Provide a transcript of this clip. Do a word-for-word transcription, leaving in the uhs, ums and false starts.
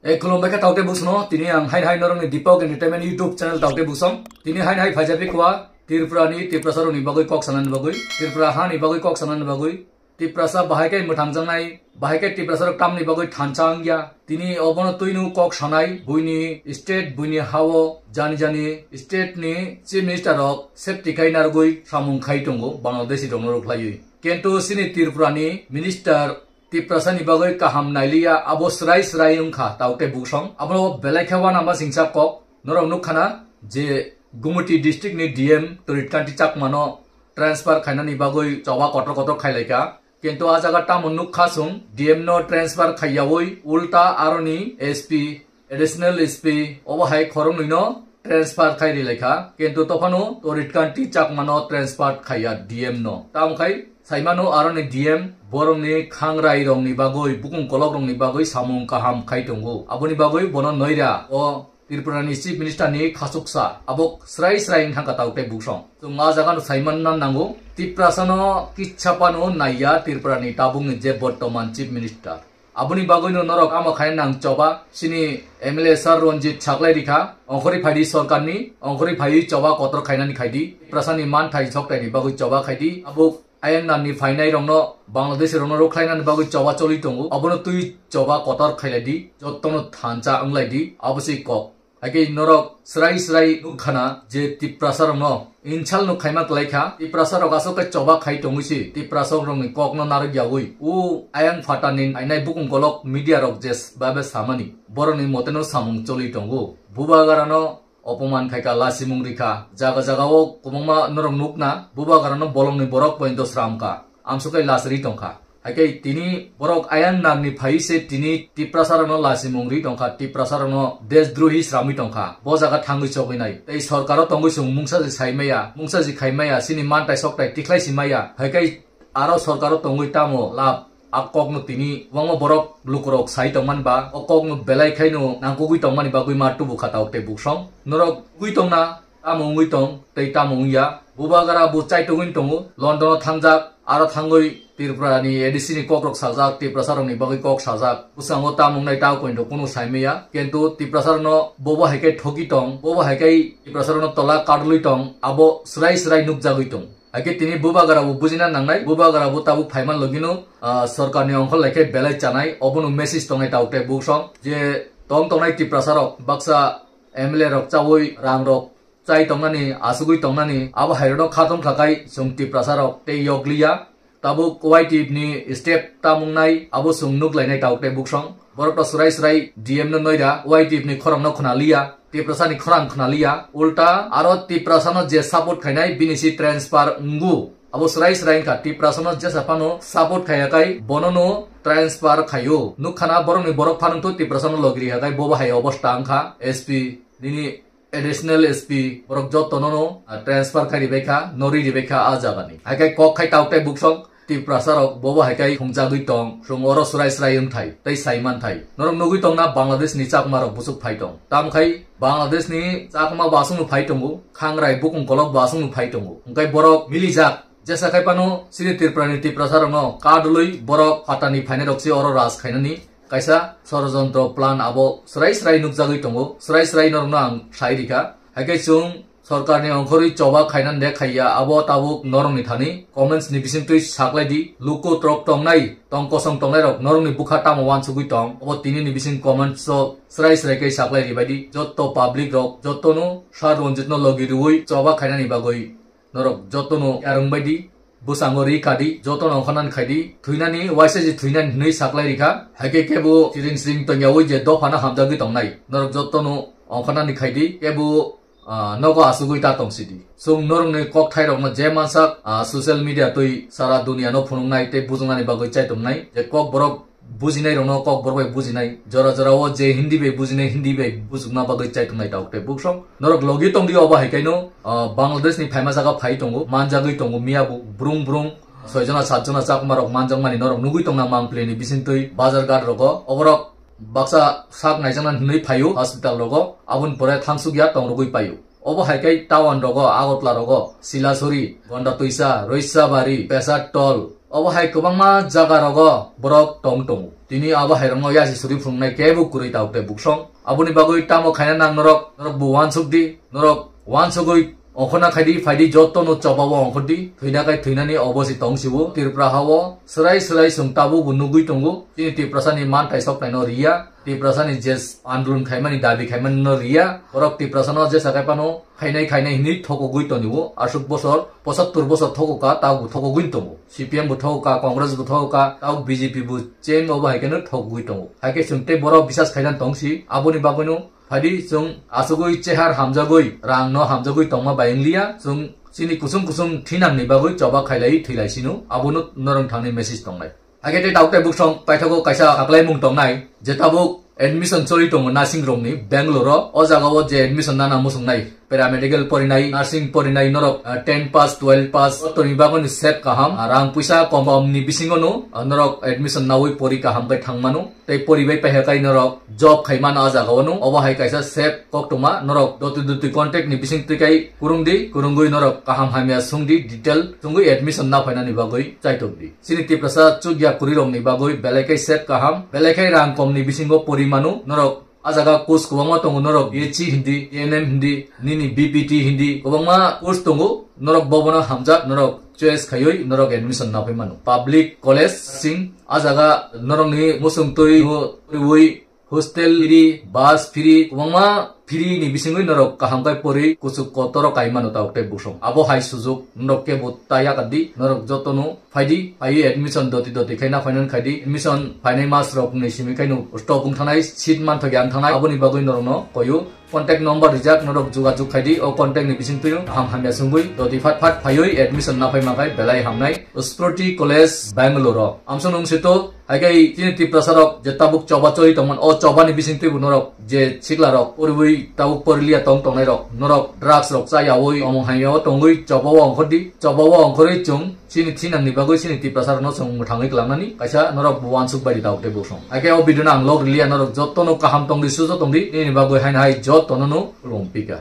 E, khulumbai khe taute busno, tini ang hain hai norokni Deepak Entertainment YouTube channel taute busong. Tini hain hai phaijak khe kwa Tripura ni Tiprasa rokni bagwi kok sanani bagwi, Tripura hani bagwi kok sanani bagwi, Tiprasa bahai khe mwthangjaknai, bahai khe Tiprasa rok tamni bagwi thansa wngya. Tini obono twino kok sanai, buini state, buini hao, jani jani state ni chief minister rok safety khai narwgwi samung khai tongo, Bangladeshi rokno rwkhlaiwi. Kintu chini Tripura ni minister Tiprasa ni bagwi kaham nailiya, abo srai srai wngkha, taute busong. Abo belai khe uanama singsa kok. Norok nukkhana je Gumoti district ni D M Torit Kanti Chakma no transfer khainani bagwi choba kotor kotor khailaikha. Kintu a jaga tamo nukha chwng D M no transfer khaiyaui ulta aroni S P, Additional S P obo hai khoroknwi no transfer khai rilaikha. Kintu tophano Torit Kanti Chakma no transfer khaiya D M no. Tamo khai saimano aroni D M borokni khangrai rokni bagwi, bukung kolok rokni bagwi samung kaham khai tongo. Aboni bagwi bono noira o Tripura ni Chief Minister ni khachuksa abo srai srai wngkha taute busong. Chwng a jaga no saimanna nango, Tiprasa no kisa phano naiya Tripura ni tabuk ni je bortoman Chief Minister. Aboni bagwi no norok ama khai nang choba, chini M L A sir Ranjit saklai rikha, ongkhorwi phaidi sorkar ni, ongkhorwi phaiwi choba kotor khainani khaidi, Tiprasa ni manthai soktai ni bagwi choba khaidi, abo ayang nani phainai rokno, Bangladeshi rokno rwkhlainani bagwi choba choli tongo, abono twi choba kotor khailai di, jottono thansa wnglai di, abo se kok. Hakhe norok srai srai nukkhana je Tiprasa rokno insult no khaima kwlaikha, Tiprasa rok aswk khe choba khai tongwi se, Tiprasa rokni kokno narwk yaui, o ayang phatani ainai bukung kolok media rok je babe samani, borokni moteno samung choli tongo. Bubagarano opoman khaikha, lasimung rikha. Jaga jaga o kwbangma norok nukna, bubagarano bolongni borok pointo sramkha. Amswk khe las ri tongkha. Hakhe tini borok ayang nangni phai se tini Tiprasa rokno lasimung ri tongkha, Tiprasa rokno desdrohi sramwi tongkha. Bo jaga thangwi chogwi nai. Tei sorkaro tongwi chwng mungsa se sai maya, mungsa se khai maya, chini mantai soktai tikhlai si maya. Hakhe aro sorkaro tongwi tamo lab a kokno tini kwbangma borok lukurok sai tongmani ba o kokno belai khaino nangkukwi tongmani bagwi ma tubu kha tauk tei buksong. Norok ui tongna tamo wngwi tong tei tamo wngya. Bubagra bo chai tongwi tongo, London o thangjak, aro thangwi Tripura ni A D C ni kokrok sajak, Tiprasa rokni bagwi kok sajak. Bwskango tamo wngnai tamo koino kunu sai maya. Kintu Tiprasa rokno bobo hai khe thoki tong, bobo hai khe Tiprasa rokno tola kadulwi tong, abo swrai swrai nukjagwi tong. Hakhe tini bubagra bo bujina nangnai, bubagra bo tabuk phaiman logino, ah, sorkarni ongkhor lai khe belai chanai, obono message tongnai tauk tei buksong je tong tongnai Tiprasa rok baksa M L A rok chaui rang rok chai tongnani, asugwi tongnani, abo hai rokno khatung khakai chwng Tiprasa rok tei yokliya. Tabuk Y T F ni step tamung nai abo chwng nuk lainai tauk tei buksong. Borok to swrai swrai D M no noida, Y T F ni khorang no khna liya, Tiprasa ni khorang khna liya. Ulta aro Tiprasa no je support khainai bini si transfer wngu. Abo swrai swrai wngkha, Tiprasa no jesa phano support khaiya kai bono no transfer khaio. Nukkhana borok ni borok phano to Tiprasa no logi riya kai bobo hai obosta wngkha. S P nini additional S P borok jotto no no, ah, transfer khai ribai kha, nori ribai kha a jaga ni. Hai kai kok khai tauk tei buksong Tiprasa rok bobo hai kai thungjagwi tong, chwng oro swrai swrai wngthai tei sai manthai. Norok nugwi tongna Bangladesh ni Chakma rok busuk phai tong. Tam khai Bangladesh ni Chakma bo aswk no phai tongo, khangrai bukung kolok bo aswk no phai tongo. Hwnkhe borok milijak, jesa khai phano chini Tripura ni Tiprasa rok no kadulwi borok phatani phainai rok se oro raj khainani kaisa sorojontro plan abo swrai swrai nukjagwi tongo, swrai swrai norokno ang sai rikha. Hai khe chwng sorkarni ongkhorwi choba khainani de khaiya, abo tabuk norokni thani comments ni bisingtwi saklai di. Luku trok tongnai, tong kosong tongnai rok norokni bukha tamo uansugwi tong, abo tini ni bising comments o swrai swrai khe saklai ribai di. Jotto public rok, jottono Sir Ranjit no logi rwui choba khainani bagwi norok jottono yarwng bai di. Bwskango ri kha di, jotono ongkhornani khai di, thwinani, uaisa se thwinani hwnwi saklai rikha. Hai khe kebo siring siring tongyaui je dophano hamjagwi tongnai. Norok jotono ongkhornani khai di, kebo, ah, nogo asugwi ta tong sidi. Chwng norokni kokthairokno je mansak, ah, social media twi sara duniano phunuknai tei bujuknani bagwi chai tongnai. Je kok borok bujinai rokno kok borok bai bujinai. Jora jora o je Hindi bai bujinai, Hindi bai bujukna bagwi chai tongnai tabuk tei buksong. Norok logi tongdi obo hai kaino, ah, Bangladesh ni phaima jaga phai tongo, manjagwi tongo miya bu brung brung. Soi jona, sat jona Chakma rok manjakmani norok nugwi tongna Mangpili ni bisingtwi bazar ghat rogo. Oborok baksa sak naijakna hinwi phaio hospital rogo. Aboni pore thangsukya tongrogwi paio. Obo hai kai town rogo, Agartala rogo, Silasuri, Gondatwisa, Roisabari, Pesatol, Obo hai kwbangma jaga rogo borok tong tongo. Tini abo hai rokno yasi suri phunuknai kebo kwrwi tabuk tei buksong. Aboni bagwi tamo khaina nang norok, norok bo uansuk di, norok uansugwi ongkhorna khai di, phai di, joto no choba o ongkhor di, thwina khai thwinani obo se tong sibo. Tripura ha o swrai swrai chwng tabuk bo nugwi tongo. Chini Tiprasa ni manthai soknai no riya, Tiprasa ni je andolon khaimani dabi khaimani no riya, borok Tiprasa no jesa khai phano khainai khainai hinwi thokogwi tongo. Aswk bosor, pochattor bosor thokoka, tabuk thokogwi tongo. C P M bo thokoka, Congress bo thokoka, tabuk B J P bo change obo hai kheno thokogwi tongo. Hai khe chwng tei borok bisas khaina tong si, aboni bagwino phai di chwng asugwi chehar hamjagwi, rang no hamjagwi tongma bai wng liya, chwng chini kusung kusung thinang ni bagwi choba khailai thwilai sino, abono norong thangni message tongnai. Hakhe tei tabuk tei buksong paithago kaisa aklaimung tongnai, je tabuk admission choli tongo nursing rokni Bangalore o, o jaga o je admission nana muchungnai, paramedical porinai, nursing porinai norok, ah, ten pass, twelve pass, o toni bagoni sep kaham, ah, rang puisa kom kom ni bisingo no, ah, norok admission nawi pori kaham khe thangmano, tei poribai paiha kai norok job khaimano o jaga o no, obo hai kaisa sep koktoma norok doti doti contact ni bising twi kai kurung di, kurungwi norok kaham hamya sung di, detail chungwi admission na phainani bagwi chaitok di. Chini Tiprasa chukya kwrwi rokni bagwi belai khe sep kaham, belai khe rang komni bisingo pori mano. Norok a jaga course kwbangma tongo, norok B H C hindi, A N M hindi, nini B P T hindi, kwbangma course tongo. Norok bobono hamjak, norok choice khaiwi norok admission na phai mano. Public college sing a jaga norokni muchung twi no riwi hostel free, bus free, kwbangma free ni bisingwi norok kaham khe pori kuchuk kotor o kai mano tabuk tei buksong. Abo hai sujuk norok kebo ta yakar di, norok jotono phai di, phaiwi admission doti doti khe na phainani khai di. Admission phainai mas rok ni simi khaino stop wng thangnai, seat man thokya wng thangnai, aboni bagwi norokno koyo contact number rijak, norok jogajog khai di, o contact ni bising twi kaham hamya sungwi doti phat phat phaiwi admission na phai mankhai belai hamnai. Sproti College Bangalore o. Amsong nung sito, hai khe chini Tiprasa rok je tabuk choba choli tongmani, o choba ni bising twi bo norok je sikla rok poriwi tabuk poriliya tong tongnai rok, norok drugs rok cha yawi, omong hamya o tongwi choba o ongkhor di, choba o ongkhorwi chwng chini thinang ni bagwi chini Tiprasa rokno chwng mwthangwi kwlangnani kaisa norok bo uansuk bai di tabuk tei buksong. Hai khe o video no ang log riliya, norok jotono kaham tong di, sujo tong di, nini bagwi haino hai jotono no khulum pika.